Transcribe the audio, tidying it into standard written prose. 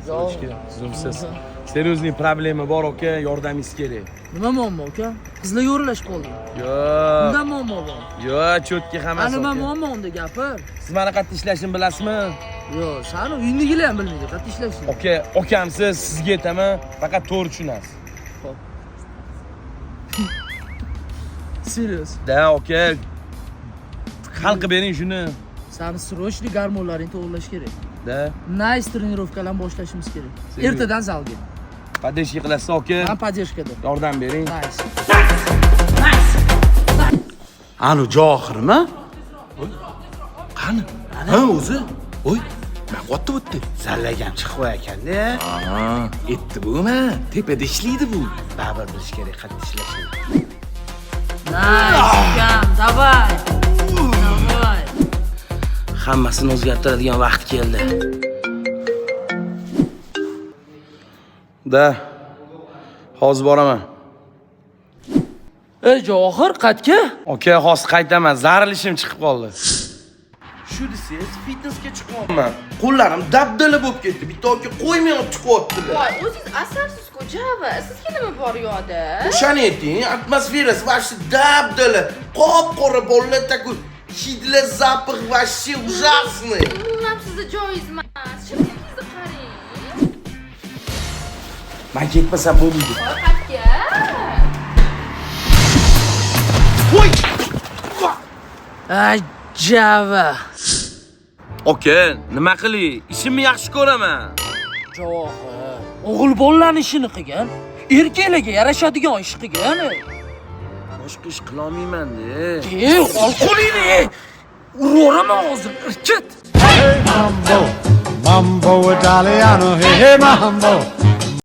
Zo'rsiz. Серьезный problema bor aka, yordamingiz kerak. Nima muammo aka? Qizlarga o'ralashib qolding. Yo'q. Undan muammo bor. Yo'q, cho'tki A hammasi. nima aka. muammo unda gapir. Siz mani qayerda ishlashimni bilasizmi? Yo'q, sani uyingdagilar ham bilmaydi qayerda ishlashingni. Aka, okamsiz, sizga aytaman, faqat to'g'ri tushunasiz. Xo'p. Serios. Da, aka. Hal qilib bering shuni. Sani срочный gormonlaringni to'g'irlash kerak. Da. Nice trenirovkalarni boshlashimiz kerak. Serios. Ertadan zalga. Поддержка qilasiz aka. Men поддержка da. Yordam bering. Nice. Anu Johirmi? Qani? Ha, o'zi. Voy, nima qilyapti bu yerda? Zallagam chiqib qo'yakanda. Ha, etdi bu-ma. Tepada ishlaydi bu. Baribir bilish kerak qayerda ishlashini. Nice, ukam, давай. Давай. Hammasini o'zgartiradigan vaqt keldi. Da. Hozir boraman. Ey Javohir, qayerga? Aka, hozir qaytaman. Zaril ishim chiqib qoldi. Shu desangiz, fitnessga chiqyapman. Qo'llarim dabdala bo'lib ketdi. Bitta aka qo'ymay olib chiqyaptilar. Voy, o'zingiz asabsiz-ku, Java. Sizga nima bor yoqda? O'shani ayting, atmosferasi вообще dabdala. Qop-qora bolalar такой hidli запах вообще ужасный. Umuman sizni joyingiz emas. Shimtingizni qarang. Men ketmasam bo'lmaydi. Voy, qayerga? Voy! Ay, Java. Aka, nima qilay? Ishimni yaxshi ko'raman. Javohir, o'g'il bolalarning ishini qilgin. Erkaklarga yarashadigan ish qilgin. Boshqa ish qilolmayman-da. Ey, ol qo'lingni. Ey. Uraveraman hozir, irkit. Mambo, mambo Italiano, hey, hey, mambo.